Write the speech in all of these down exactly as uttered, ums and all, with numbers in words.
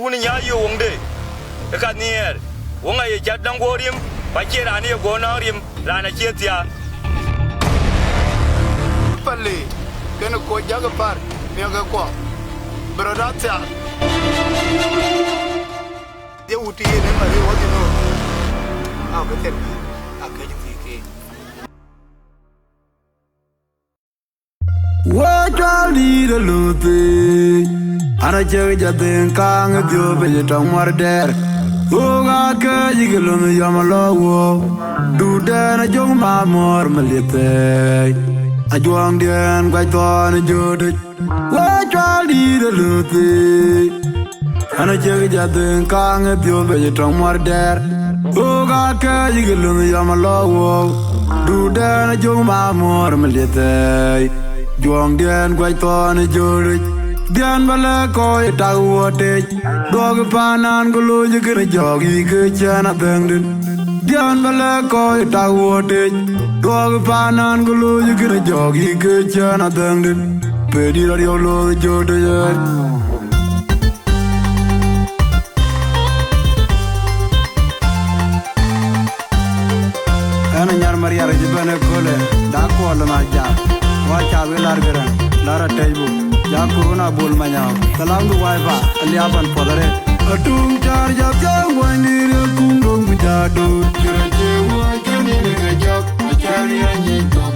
Wun nya yo woŋde, ë ka nhiɛɛr, woŋ aye cat nɔŋ guɔ rim, ku acie raan ye guɔ nɔŋ rim, raan acie thiaak. Pale, kën ko jak par, miɔkë kuɔ, bï rɔt a thiaak. Ye wut yen ë Mari wɔ dhïn ɣöö, a bï thil bï, a kec thii keek. Wee cɔl dïït ë luth piny, an, acïk jɔ dhëŋ kaŋ ë dhiöp ë tɔŋ muɔr dɛɛr. Ɣok aa kɛ̈ɛ̈c kë lönh yɔm alɔ wuɔ̈u, duutdɛn ajök ma muɔ̈r mi liep thɛɛi. Ajuɔŋdiɛn guac thɔn ë jöt yic, wee cɔl dïït ë luth piny. An, acïk jɔ dhëŋ kaŋ ë dhiöp ë tɔŋ muɔr dɛɛr. Ɣok aa kɛ̈ɛ̈c kë lönh yɔm alɔ wuɔ̈u, duutdɛn ajök ma muɔ̈r mi liep thɛɛi. Juɔŋdiɛn guac thɔn ë jöt yic, dhiɛn bä lɛ̈k kɔc ë tak wuɔ̈t tec. Duɔ̈k paanan ku loc kën jɔ̈ɔ̈k yï ke cɛn adhɛ̈ŋdït. Dhiɛn bä lɛ̈k kɔc ë tak wuɔ̈t tec. Duɔ̈k paanan ku loc kën jɔ̈ɔ̈k yï ke cɛn adhɛ̈ŋdït. Pedi rɔt yök loth jöt ë yen. Ɛn anyar Mariar cï bɛ̈n ëköölë, dak kuɔl ë Majaar, wa cath ke lar Gërɛŋ, lar Atɛ̈cbuk, ja Kurun Abol Manyau, salam du wai ba, aliapan puɔth arëët. Atum car jɔ piɔ̈u wany ni riëk kum dom ku ja dööt. Kërë cï wuɔ̈c kën ni ke jɔk, acan ya nyic thok.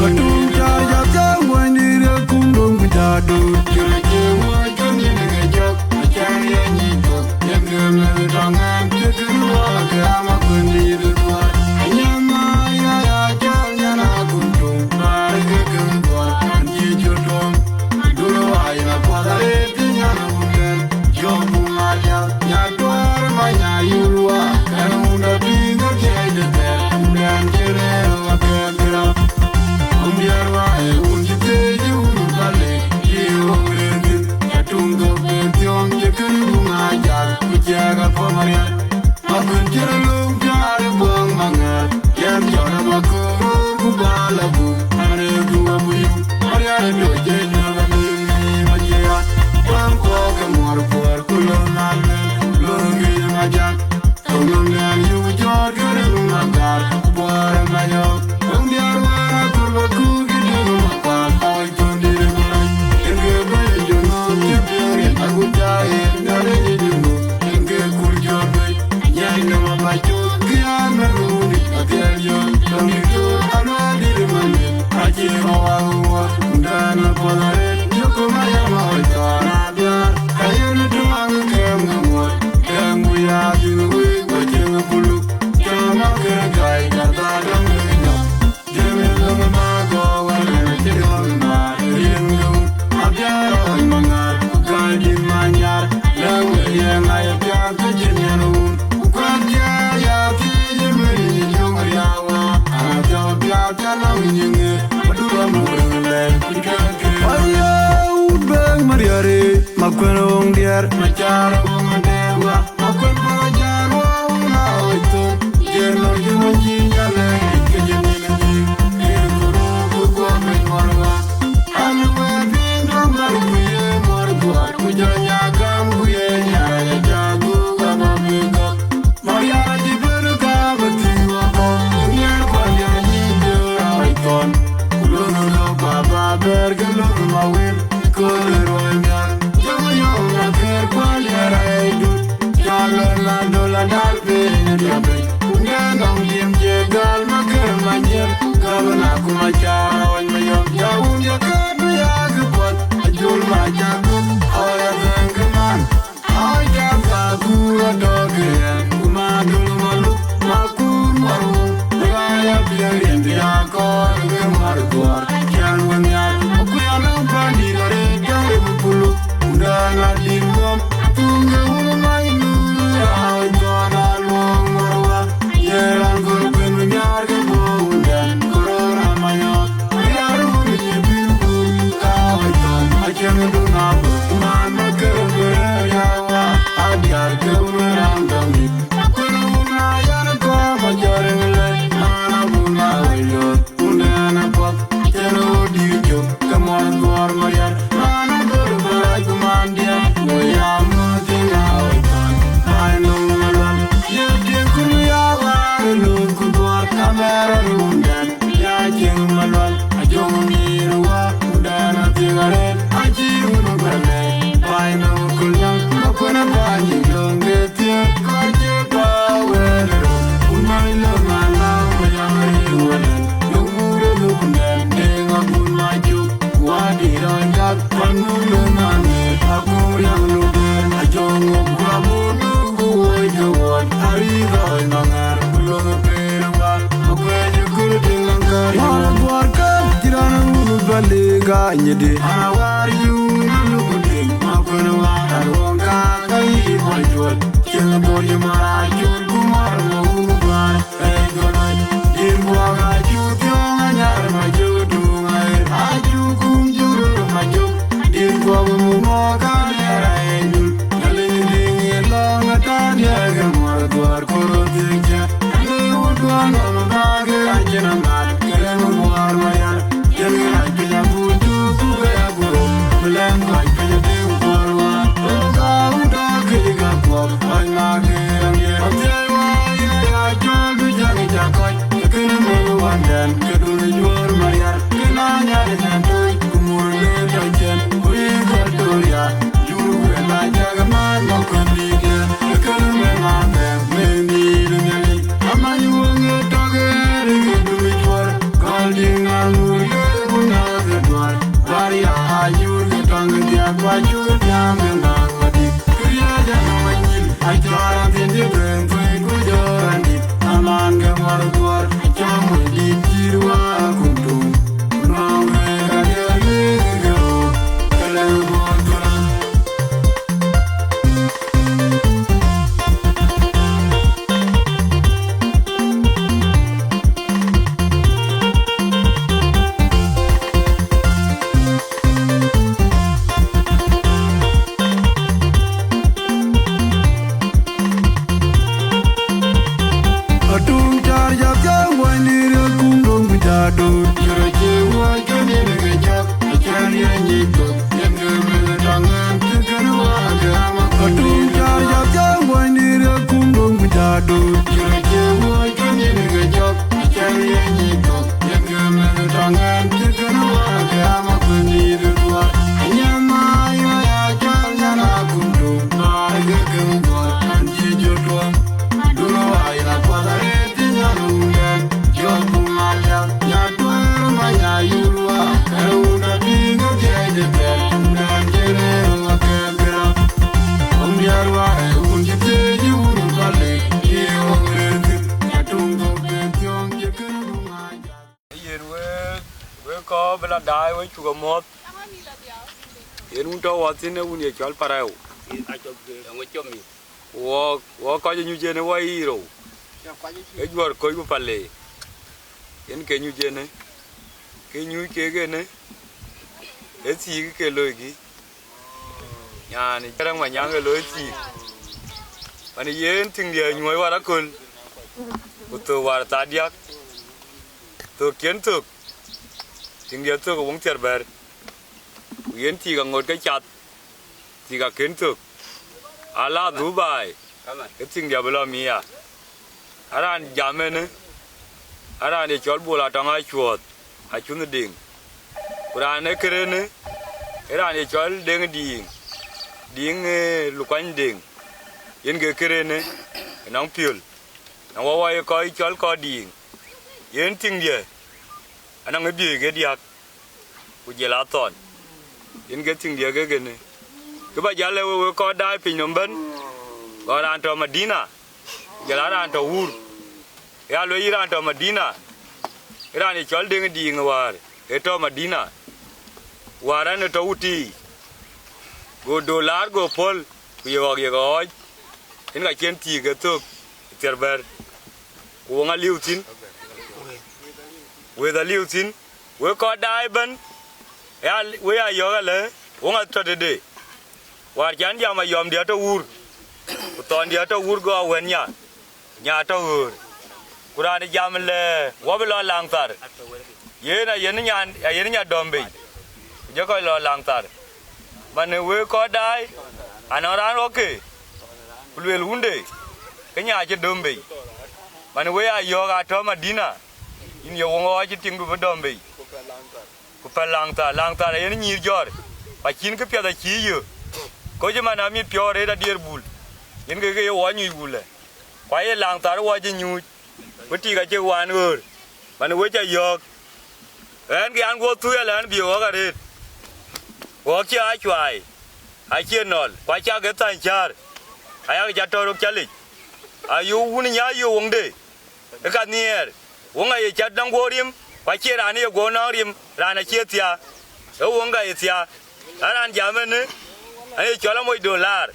Atum car jɔ piɔ̈u wany ni riëk kum dom ku ja dööt. Aye wut bɛ̈ɛ̈k Mariar, ma kuën woŋ diɛɛr. Nyidi, ana war yu, na lugu dik, ma kwen wa, a ruong ka, ka yi bol juol. Ceng bol yi mara, jul ku mar, ma wu bar. Ei gona, dir bua ga ju tiong, a nyar ma ju dung, ai, a ju kum ju ru ma ju. Dir bua mu mo ka, ya ra e jul. Na le ni ding, e long, a ta, ya ga mor, duar, koro, ding, ja. Ni u duar, no, ma ba, ge, a jina, ma, kere, mu, war, ma, ya. Atum car jap jam wany ni riek kum dom ku jadu. Yoro ce woi ke ni ke jap, acan ye ni to, yen ke mele tangan, ke ke wa ke ama. Atum car jap jam wany ni riek kum dom ku jadu. Yoro ce woi ke ni ke jap, acan ye ni to, yen ke mele tangan, ke ke wa ke ama. Kuni dua, anyama ya ya car nyana kum dom, ba ke ke dua, kan ji jo dua. Yen wek, wek kɔc bï la daai, wek cuk amɔ̈ɔ̈th. Yen wun tɔ̈ wɔ thïn, ee wun ye cɔl Parɛu. Wɔ, wɔ kɔc ë nyuc en ë wɔ yiic rou, ë juɔ̈r kɔc ku pale. Yen ke nyuc en ë, ke nyuc kek en ë, ë thiik ke loikï. Nyan ë Garaŋ Manyaŋ ë looi thiik. Man yen tiŋdiɛ̈ nyuɔ̈ɔ̈c war aköl, ku thök war thaa diäk. Thök cïn thök, tiŋdiɛ̈ thök ë woŋ thiär bɛ̈r. Ku yen thiik aŋot ke cath, thiik akën thök. Ala Dubai, ke tiŋdiɛ̈ bï lɔ mia. Araan jam ënë, araan ye cɔl Bol Atɔŋ Acuɔ̈th, Acunh Deŋ. Ku raan ë kërënë, ë raan ye cɔl Deŋ Diiŋ, Diiŋ, ee, Lukuany Deŋ. Yen ke kërënë, ë nɔŋ piöl, nɔŋ wɔ wɔ ye kɔc cɔl kɔc Diiŋ. Yen tiŋdiɛ̈, anɔŋ ë biööc ke diäk, ku jël athɔn. Yen ke tiŋdiɛ̈ ke kënë. Kë bä jäl ë wek, wek kɔc daai piny nɔm bɛ̈n, gɔl raan tɔ̈ Madina, ku jël a raan tɔ̈ Wur. Ya lueel yï raan tɔ̈ Madina, ë raan ye cɔl Deŋ Diiŋ wäär ë tɔ̈ Madina, wäär ɛn ë tɔ̈ wutic, go dolar go pɔ̈l, ku ye ɣɔ̈k ye ɣɔɔc, yen ka cïn thiik ë thök thiär bɛ̈r, ku woŋ aliu thïn, wëth aliu thïn. Wek kɔc daai ëbɛ̈n, ya, wek ya yɔ̈ɔ̈k alë, woŋ atɔ̈ tëde. Wäär can jam ayɔ̈ɔ̈mdiɛ̈ atɔ̈ Wur, ku thɔndiɛ̈ atɔ̈ Wur, go awɛ̈n nya, nya atɔ̈ ɣöör. Ku raan ë jam lë, wɔ bï lɔ Laŋthar. Yen ayen nyan, ayen nya dɔm bei, ku jɔ kɔc lɔ Laŋthar. Man ë wek kɔc daai, anɔŋ raan ɣɔ̈kke, ku lueel wunde, ke nya cï dɔm bei. Man ë wek ya yɔ̈ɔ̈k atɔ̈ Madina, yïn ye woŋ ɣɔɔc cï tiŋdu bï dɔm bei. Ku pɛ̈l Laŋthar, Laŋthar ayen nyïïr jɔ̈ɔ̈r, ku acïn këpiɛth acï yök. Kɔc ëman amit piɔ̈u arëët adiɛɛr bul, yen ke ke ye wɔ nyuc wulë. Ku aye Laŋthar wɔ cï nyuuc, ku tik acïk wan ɣöör, man ë wec ayɔ̈ɔ̈k. Ɣɛn ke an, guɔ thuui alɛ̈n bï ɣɔ̈k arëët. Ɣɔ̈k cï aa cuai, acie nɔl, ku acak ke thany cäär, ayak ca tɔ̈ rok calic. Ayök wun nya ayök woŋde, ë ka nhiɛɛr, woŋ aye cat nɔŋ guɔ rim, ku acie raan ye guɔ nɔŋ rim, raan acie thiaak. Ee woŋ ka ye thia. Ë raan jam ënë, ë ye cɔl Amoc Dolaar,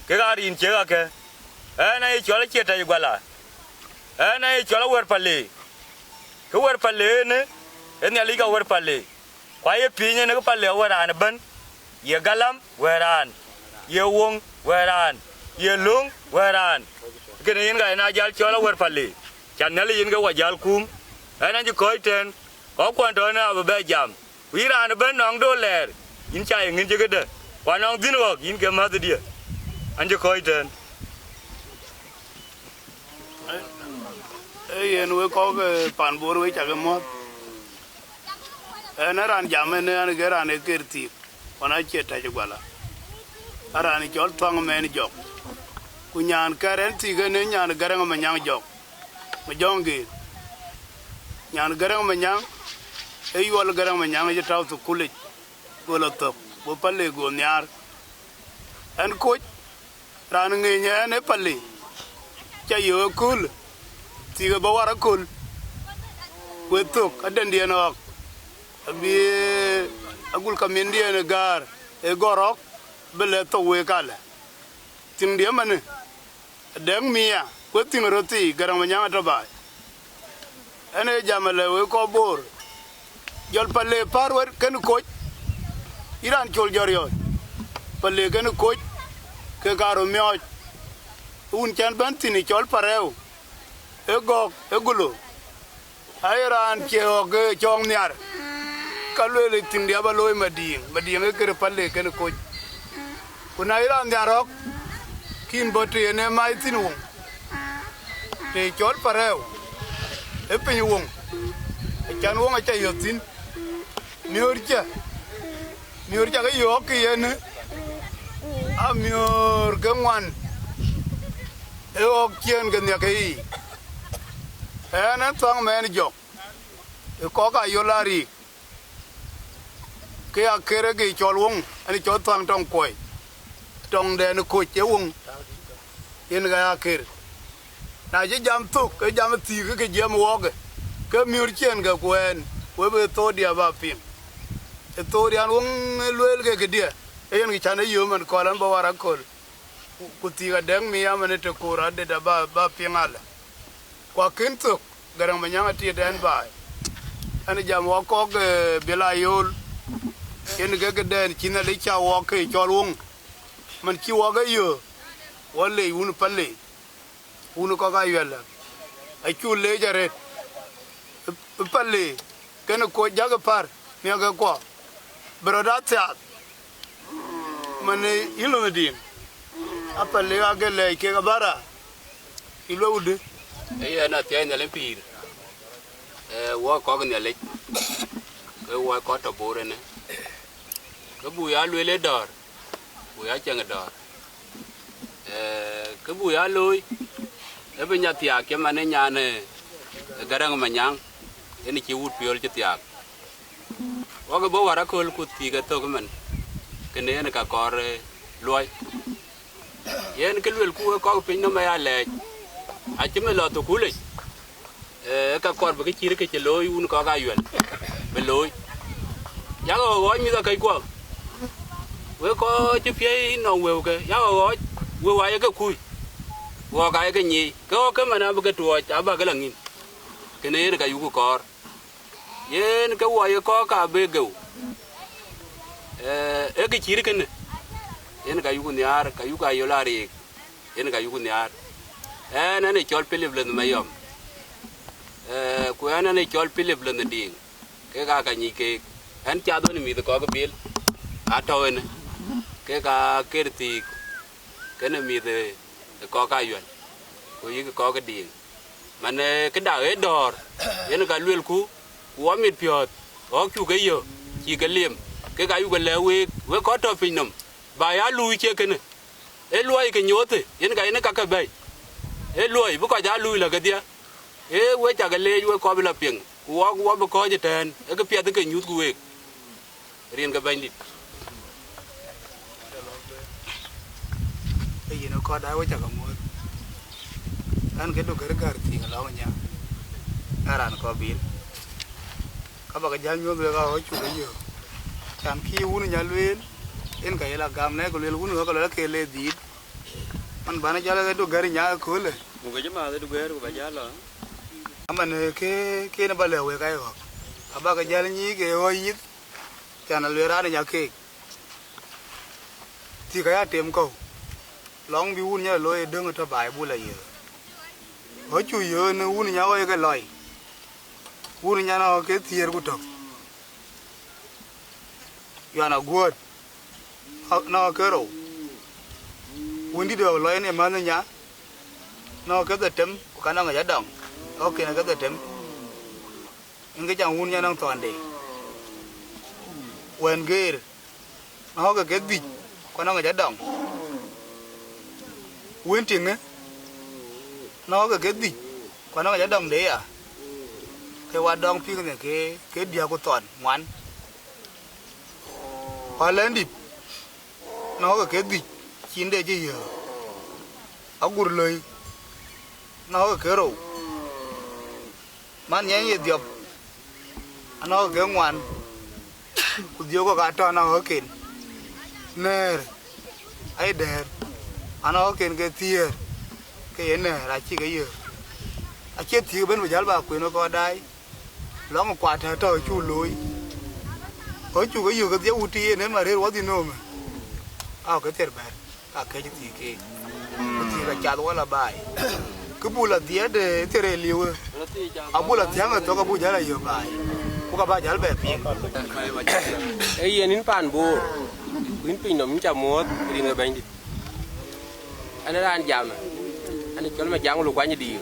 kek aa rin ciëk akë. Ënë ë ye cɔl Acie Tɛ̈c Guala. Ënë ë ye cɔl Awär Pale. Kë Wär Pale ënë, ë Nhialic ka Wär Pale. Ku aye piiny ënë kë Pale Awär raan ëbɛ̈n, ye galam Wär raan, ye woŋ Wär raan, ye löŋ Wär raan. Kënë yen ka yen aa jäl cɔl Awär Pale, can Nhialic yen ke wa jäl kum. Ënë acï kɔ̈ɔ̈c tɛ̈n, kɔ̈k kuɔn tɔ̈ ënë abï bɛ jam. Ku yïn raan ëbɛ̈n nɔŋ Dolaar, yïn ca ye ŋic cï këdë, ku anɔŋ dhïn ɣɔ̈k, yïn ke mäthdiɛ̈. An cï kɔ̈ɔ̈c tɛ̈n. Ee yen wek kɔ̈k, eh, pan Bor wek cakë muɔ̈th. Ënë raan jam ënë, an ke raan ë ker thiik, ɣɔn Acie Tɛ̈c Guala. Ë raan cɔl Thuaŋ Mɛn Jɔk. Ku nyan kɛ̈r ɛn thiik ënë nyan Gäräŋ Manyaŋ Jɔk, Majɔŋ Gëër. Nyan Gäräŋ Manyaŋ, ë yuɔl Gäräŋ Manyaŋ acï tääu thukulic, go lɔ thök, go Pale go nhiaar. Ɛn koc, raan ŋeeny ɛn ë Pale, ca yök ëkööl, thiikë bä war aköl, ku ë thök adɛndiɛn ɣɔ̈k, abï agul kamindiɛn ë gäär ë gɔ̈r ɣɔ̈k, bï lɛ thou week alɛ. Thiŋdiɛ̈ ëmënë, adɛ̈ŋ mia, ku ë thiŋ röt thii, Gäräŋ Manyaŋ atɔ̈ baai. Ënë jam alɛ wek kɔc Bor, jɔl Pale päär wɛ̈t kënë koc, yïn raan col jɔt riɔ̈ɔ̈c, Pale kënë koc, ke kaarou miɔɔc, wun cän bɛ̈n thïn ë cɔl Parɛu, ë gɔ̈k, ë gulo, aye raan cie ɣɔ̈k ke cɔɔŋ nhiar, ka lueel ë thiŋdiɛ̈ abä looi Madiŋ, Madiŋ ë kërë Pale kënë koc. Ku na yïn raan nhiar ɣɔ̈k, kïn bɔ̈ të yen ë mac thïn woŋ, të cɔl Parɛu, ë piny woŋ, acan woŋ aca yök thïn, miöör cä, miöör cä ke yök ke yen, aa miöör ke ŋuan, ë ɣɔ̈k ciëën ke nhiäk ke yiic. Ɛn, ɛn Thuaŋ Mɛn Jɔk, ë kɔ̈k Ayol Ariik, ke Aker ë ke cɔl woŋ, ɛn cɔl Thuaŋ Tɔŋ Kuɔi, tɔŋdɛn ë koc ë woŋ, yen ka Aker. Na cï jam thök, ke jam ë thiik ke jiɛɛm wɔɔkë, ke miöör ciëën ke ku ɛn, we bï thodiɛ̈ bä piŋ. Ë thodiɛ̈n woŋ ë lueel ke këdiɛ̈, ee yen kë cän ë yööm ɛn kɔl ɛn bä war aköl, ku, ku thiik adɛ̈ŋ mia ëmënë të koor adet abä, bä piŋ alɛ. Ku akën thök, Gäräŋ Manyaŋ atiëëtdɛn baai. Ɛn jam wɔ kɔ̈k, eh, Biɛl Ayol, yen ke këdɛn cïn Nhialic ca wɔk ke cɔl woŋ, man cï wɔk ë yöö, wɔ leec wun Pale, wun kɔ̈k Ayuɛl, acu leec arëët. Ë, ë Pale, kënë koc jakï pär, miäk ke kuɔ, bï rɔt aa thiaath, man ë yïn lɔ Madiŋ, a Pale ake lɛɛc kek abära, yï luɔi wudï. Ee yen athiɛɛi Nhialic pïïr, ee, wɔ kɔ̈k Nhialic, ke wɔ kɔc tɔ̈ Bor ënë, ke buk ya lueel ë dɔ̈ɔ̈r, buk ya cieŋ ë dɔ̈ɔ̈r. Ee, kë buk ya looi, ee bï nya thiaak cï man ë nyan, ee, Gäräŋ Manyaŋ, yen cï wut piöl cï thiaak. Wɔk bɔ̈ wär aköl ku thiik ë thök ëmën, kënë yen ka kɔɔr, ee, luɔi. Yen kë luelku wek kɔ̈k piny nɔm aya lɛɛc, acï min lɔ thukulic, ee, ka kɔɔr bï kë cït kë cï looi wun kɔ̈k Ayuɛl, bï looi. Yak ɣɔɔc mïth akɛckuɔ, wek kɔc cï piɛi nɔm wëuke, yak ɣɔɔc, wëu aye ke kuc, ɣɔɔk aye ke nyiic, ke ɣɔ̈k ke man abï ke tuɔɔc, abä ke lɔ ŋïn. Kënë yen ka yuk kɔɔr. Yen ke wɔ ye kɔ̈k ka bï geu, ee, ee kë cït kënë, yen ka yuk nhiaar, ka yuk Ayol Ariik, yen ka yuk nhiaar. Ɛn, ɛn ë cɔl Philip Leth Mayɔm, ee, ku ɛn, ɛn ë cɔl Philip Leth Diŋ, kek aa ka nyic keek. Ɛn cath wën mïth kɔ̈k Biɛl, atɔ̈u ënë, kek aa Aker thiik, kënë mïth ë, ë kɔ̈k Ayuɛl, ku yïk kɔ̈k Diŋ. Man, ee, këda ë dɔ̈ɔ̈r, yen ka luelku, ku wɔ mit piɔ̈ɔ̈th, ɣɔ̈k cuk ke yök, cï ke liëm, kek ayuk ke lɛ̈k week, wek kɔc tɔ̈ piny nɔm, bä ya luui cie kënë. Ee luɔi ke nyoothë, yen ka yen ë ka ke bɛ̈i. Ee luɔi bï kɔc aa luui lɔ kedhie. Ee we cak ke leec wek kɔc bï lɔ piŋ, ku wɔk wɔ bï kɔ̈ɔ̈c ëtɛ̈ɛ̈n, ee kë piɛth ke nyuthku week. Rin ke Bɛ̈nydït. Ee yen ë kɔc daai we cak ke muɔ̈th. Ɣɛn ke duk kërë gär thiëëk lɔ̈ŋ nya, ë raan kɔ̈k Biɛl. Ka bä ke jäl nyuɔ̈th wek aa ɣɔ̈c cuk ë yöök. Can kï wun nya lueel, en ka yela gam ne ku lueel wun ɣɔ̈k lueel ke le dhiit. Man bana jal ke du gäri nya köölë. Muk ke jë math du gäri ku ba jal lɔ. Aman ke ke ne ba le we ka ɣɔ̈k. Aba ke jal nyi ke ɣɔ yith. Can a lueel raan nya keek. Thik aya tem kɔ̈u. Lɔŋ bï wun nya looi döŋ tɔ Baibul aye. Ɣɔ̈k cu yöö ne wun nya ɣɔ̈k ke lɔi. Wun nya na ɣɔ̈k ke thiëër ku tök. Yuan aguöt. Nɔŋ ke rou. Wëndït ɣɔ̈k lɔc ë mänhë nya. Nɔŋ ke dhetem ku ka nɔŋ adɔŋ. Ɣɔ̈k ken ke dhetem. Yen ke jam wun nya nɔŋ thɔnde. Wën geer. Nɔŋ ke ke dhïc ku ka nɔŋ adɔŋ. Wën tiŋë. Nɔŋ ke ke dhïc ku ka nɔŋ adɔŋ de ya. Ke wa dɔŋ piŋ ne ke ke diäk ku thɔn ŋuan. Palɛ̈ndït nɔ̈k ke ke dhïc cïn de cï yöök. Agur löi nɔ̈k ke ke rou. Man nyɛny ye dhiɔp anɔ̈k ke ke ŋuan. Ku dhiöök kɔ̈k atɔ̈ nɔ̈k ke ken. Nɛ̈ɛ̈r aye dɛ̈ɛ̈r anɔ̈k ke ken ke thiëër. Ke ye nɛ̈ɛ̈r acï ke yöök. Acie thiëëk ëbën bï jäl ba kueen ë kɔc daai. Lɔŋ kuat tɔ̈ tɔ̈ cuk looi. Ɣɔ̈k cuk ke yök kedhie wut yen ë ma rëër wɔ dhïn nöömë. Au ke thiër bɛ̈r ka kec thiëëk keek. Ku thiëëk acath wala baai. Kë buk la dhiɛɛt ë thiër ë liu ë. Abuk la thiäŋ ë thok abuk jäl a yök baai. Ku ka ba jäl bɛ piŋ. Ee yen yïn paan Boor, ku yïn piny nɔm yïn ca muɔ̈ɔ̈th rin ke Bɛ̈nydït. Ɛn raan jam, ɛn cɔl Majaŋ Lukuany Diiŋ.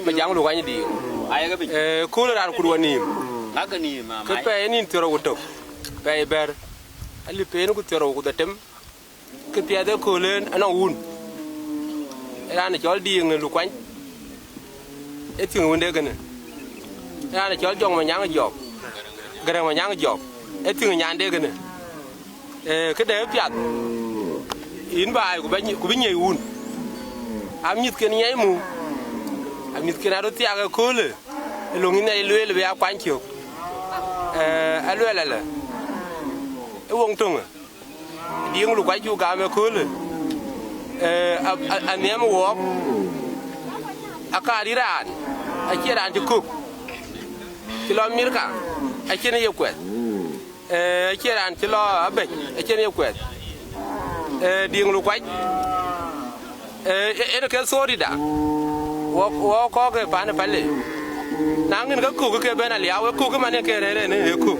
Majaŋ Lukuany Diiŋ. Ee, kööl raan kut wɔ nïïm. Ke pɛɛi nïn thiërou ku tök. Pɛɛi bɛ̈r. Alip peen ku thiërou ku dhetem. Ke piɛth ë kööl en anɔŋ wun. Raan cɔl Diiŋ Lukuany. Ee thiëŋ wënde kënë. Raan cɔl Jɔŋ Manyaŋ Jɔk. Gäräŋ Manyaŋ Jɔk. Ee thiëŋ nyande kënë. Ee, këde piath, yïn baai, ku bä nyi-, ku bï nyiɛc wun. Amïthken nyiɛc mu, amïthken aröt thiaak ëköölë, ë löŋ yïn ë lueel bï aa kuany cök. Ee, aluɛl alë, ë woŋ töŋë, Diiŋ Lukuany cuk gam ëköölë, ee, a, a, anhiɛm wɔɔk, akaar yï raan, acie raan cï kök, cï lɔ Mirka, acïn ë ye kuɛth. Ee, acie raan cï lɔ abɛ̈c, acïn ye kuɛth. Ee, Diiŋ Lukuac, ee, e-, en ke thorida, wɔ, wɔ kɔ̈k ke pan ë Pale. Na ŋin ke kök ke ben aliau, e kök man e ke rɛ̈ɛ̈r en e kök.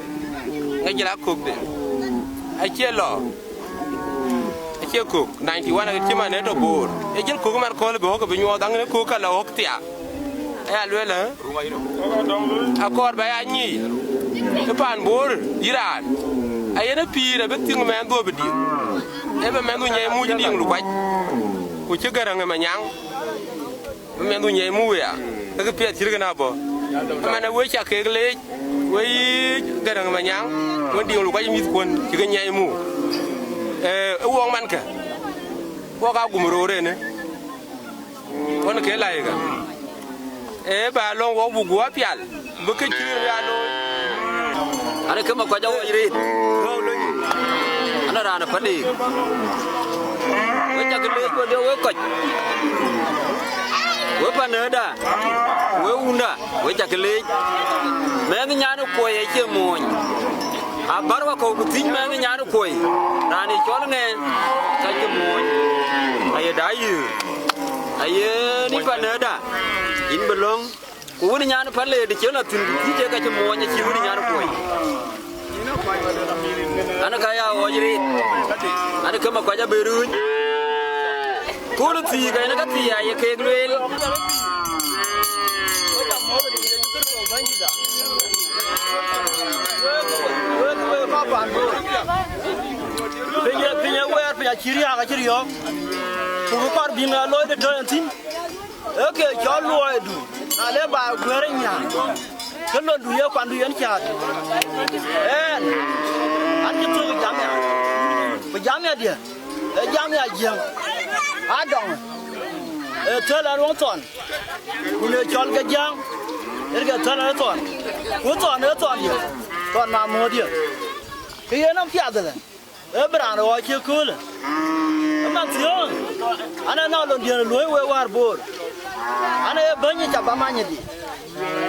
Ŋic jël a kökde. Acie lɔ, acie kök, ninety one acï man e tɔ Boor. E jël kök man kööl bï ɣɔ̈k bï nyuɔɔth, aŋin e kök ka lɔ ɣɔ̈k thia. Aya lueel, ë? Akɔɔr bä ya nyic, ë paan Boor yï raan, ayen ë pïïr abï thiŋ mɛnh dhuɔ̈p ë Diiŋ. Ee bä mɛnhdu nyiɛc mu cï Diiŋ Lukuac, ku cï Gäräŋ ë Manyaŋ, bä mɛnhdu nyiɛc mu wëya, ke kë piɛth cït kën abɔ̈. Ëmɛn ë we ca kek leec, we yï Gäräŋ ë Manyaŋ, wën Diiŋ Lukuac mïthkuɔn cï ke nyiɛc mu. Ee, ë wɔk mankë, wɔk aa gum roor enë. Ɣɔn ke laika, ee bä lɔ̈ŋ wɔ buk guɔ pial, bï kë cï ya looi. An, ke Makuac awɔc rëët. An, raan ë Pale. We cak leec wedhie we kɔc. We panëda, we wunda, we cak leec. Mɛnh nyan ë kuɔi acie moony. Abär wakɔ̈u ku thiëc mɛnh nyan ë kuɔi, raan ë cɔl ŋɛɛn, ka cï moony, aye da yï, aye ni panëda, yïn bï lɔ̈ŋ, ku wën nyan Pale de cï lɔ thïn, ku thiëc ee ka cï moony, acï wën nyan ë kuɔi. An, ka ya ɣɔc rëët, an, ke Makuac abï ruuc. Kööl thii ka yen ka thii aye keek lueel. Piny, piny ë wɛɛr, piny acï riääk, acï riɔ̈ɔ̈k. Ku bï kɔɔr bï ŋa looi de tɔ̈ yen thïn. Ee ke cɔl luɔidu, na le ba guëër ë nyääŋ, ke londu ye kuandu yen cääth. Ɛn, an cï thök jam ya, ku jam ya diɛ. Ee jam ya jiëŋ, adɔŋ, ee thël aruɔŋ thɔn, ku le cɔl ke jiëŋ, ee ke thël aruɔŋ thɔn, ku thɔn ee thɔn ye. Thɔn ma muɔ̈ɔ̈th ye. Kë yen nɔm piath ëlë, ee bï raan ɣɔɔc cï köölë. Ë man thiöŋ, an, ee nɔŋ londiën ë luɔ̈i wek wäär Boor. An, ee bɛ̈ny ca bä manydi.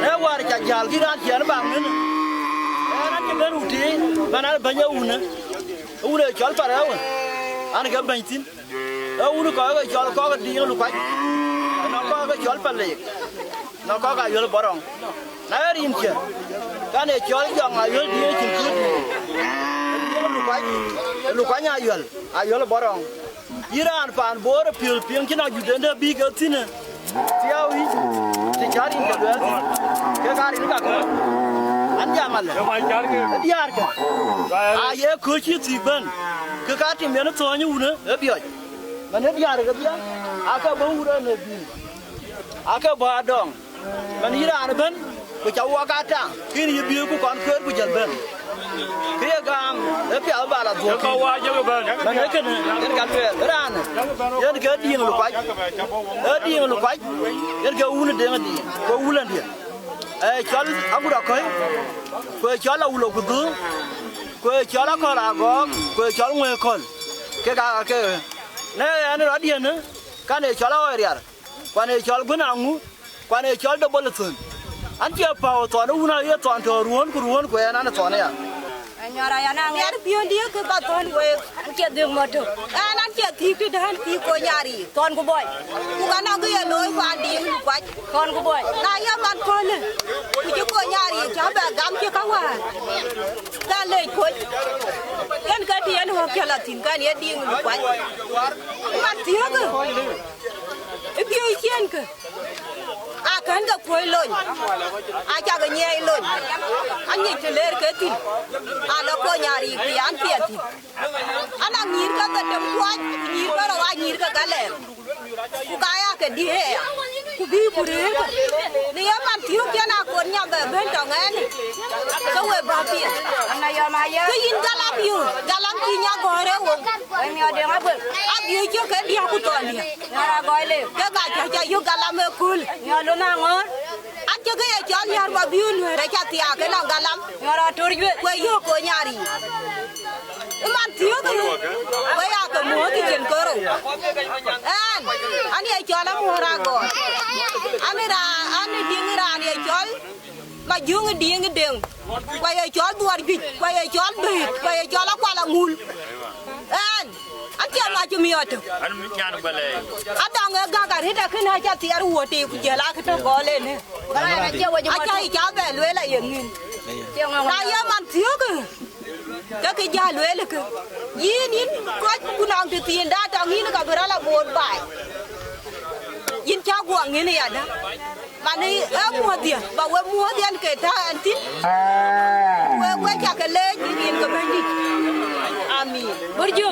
Ee wäär ca jäl kï raan ciɛɛn bä ŋën. Ee raan cï bɛ̈n wut tiic, man an, bɛ̈ny ee wunë. Ee wun ee cɔl Parɛɛu. An, ke bɛ̈ny thïn. Ee wun kɔc ke cɔl kɔ̈k ë Diiŋ Lukuac, nɔŋ kɔc ke cɔl Paleek, nɔŋ kɔ̈k Ayuel Bɔrɔŋ. Na ye rin cë, kan ee cɔl Jɔŋ Ayuel Diiŋ cïn kuut. Diiŋ Lukuac, Lukuac Ayuel, Ayuel Bɔrɔŋ. Yïn raan paan Boor ë piöl piŋ cïn ajutden dɛ bï ke thïn ë. Thiau yic, të cä rin ke luɛɛl thïn, ke ka rin kakë. An jam alë, ë diäärkë. Aye kööc cï thiik bɛ̈n, ke ka tim yen thööny wunë ë biɔc. Man ë diäär kedhie, aake bɔ̈ wut ë në bï, aake bɔ̈ adɔŋ. Man yïn raan ëbɛ̈n, ku ca wok aa taŋ, kën yï bï ku kɔn kueer ku jël bɛ̈n. Kë ye gam, ë piath bä la dhuɔ̈k. Ka wa jëk bɛ̈n. Man ë kënë, yen ka lueel, raanë, yen ke Diiŋ Lukuac. Ee Diiŋ Lukuac, yen ke wun ë Deŋ Diiŋ, ku wulëndië. Ee cɔl Agut Akɔ̈i, ku ee cɔl Awul Akudhu, ku ee cɔl Akɔ̈l Agɔɔk, ku ee cɔl Ŋuëëk Kɔ̈l. Kek aa ke, në ɣɛn rɔt diën, kan ee cɔl Aɣɔ̈i Riar, kuan ee cɔl Guën Aŋu, kuan ee cɔl Debol Thön. An cie päu thɔn ë wun aye thɔn tɔ̈ ruɔ̈ɔ̈n ku ruɔ̈ɔ̈n ku ɣɛn an thɔn aya. Anyɔra yan aŋiɛr piöndï kë ba thɔn week. An cie dhëŋ mɔ̈tök. Ɛn an cie thiik tëdɛ̈n thiik kony ariik thɔn ku bɔny. Ku ka nɔŋ kë ye looi kuan Diiŋ Lukuac. Thɔn ku bɔny. Na ye man kɔ̈lë, ku cï kony ariik cä bɛ gam cï ka wäär. Ka lec kony. Yen ke tiɛn wok cä la thïn kan ye Diiŋ Lukuac. Man thiökë. Ë piööcienkë. Akën ke kuöc lony, acakë nyiɛɛi lony, aŋic të leer ke thïn, alɔ kony ariik bï an piɛth thïn. An, aŋiɛr ke Dhetem Kuac, ku nyïïr ke rou, anyïïr ke Galɛɛm, ku ka ya ke diëër aya, ku bï ku rëërkë. Në ye man thiöök cïn akon nya bɛ bɛ̈n tɔŋ ɛn, ke we bä piɛth. Ke yïn Galam yöök, Galam cï nya gɔ̈ɔ̈r ë wok. Abiöc cï ke diäk ku thɔn diäk. Nyɔra gɔ̈i lëu. Ke ka cä cä yök Galam ë kööl. Nyɔr lun aŋɔ̈ɔ̈r. An cï ke ye cɔl nyär bä bï nuëër acä thiaak ke nɔŋ Galam. Nyɔr atur juëc. Ku ë yök kony ariik. Ë man thiöök ë, ku ë ya ke muɔ̈ɔ̈th cïn ke rou. Ɛn, an ye cɔl amuɔ̈ɔ̈r agɔɔr. An ë raan, an ë diŋ raan ye cɔl Majöŋ ë Diiŋ ë Deŋ, ku aye cɔl Dhuɔɔr Juëc, ku aye cɔl Duëët, ku aye cɔl Akual Aŋul. Ɛn, an cie mac cï miɔɔt tök. An nyan bɛlɛɛi. Adɔŋ ë gäk arëët akënë acä thiɛɛr wuɔ̈t tei ku jiël akë tök gɔl en ë. Acä yï ca bɛ lueel aye ŋïn. Na ye man thiöök ë, ke kë jäl lueel kë. Yïn, yïn kɔc ku nɔŋ tëthiinda tɔŋ yïn ka bï rɔl aboor baai. Yïn cä guɔ ŋïn yadä. Man ë muɔ̈ɔ̈th dhië, ba we muɔ̈ɔ̈th yɛn ke tääu ɛn thïn. Wek we cä ke leec rin ke Bɛ̈nydït. Amin. Burju,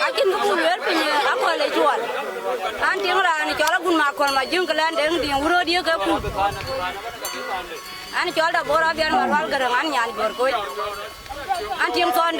akïn kë buk lueel piny ë akɔ̈l ë cuɔl. An, tiŋ raan cɔl Agun Makɔl Majöŋ ke lɛ̈n Deŋ Diiŋ wurööt ye ke kum. An, cɔl Debora Abiɛn Malual Gäräŋ, an, nyan Juɔ̈r Koc. An, tiŋ thɔn